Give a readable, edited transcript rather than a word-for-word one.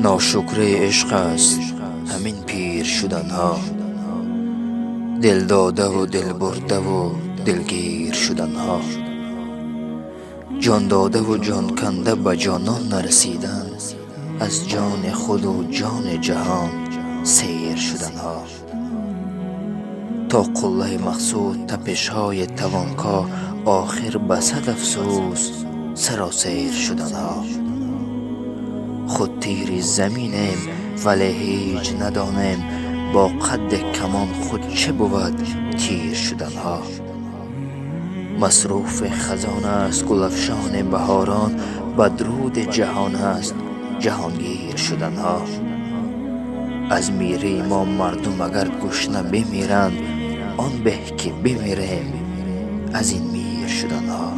Ношукраи ишқ аст ҳамин пир шуданҳо, дилдодаву дилбурдаву дилгир шуданҳо, ҷон додаву ҷон канда ба ҷонон нарасидан, аз ҷони худу ҷони ҷаҳон сер шуданҳо. То қуллаи мақсуд тапишҳои тавонкоҳ, охир ба сад афсӯс саросер шуданҳо. Худ тири заминем, вале ҳеҷ надонем, бо қадди камон худ чӣ бувад тир шуданҳо. Масруфи хазон аст гулафшони баҳорон, бадруди ҷаҳон аст ҷаҳонгир шуданҳо. Аз мирии мо мардум агар гушна бимиранд, он беҳ ки бимирем аз ин мир шуданҳо.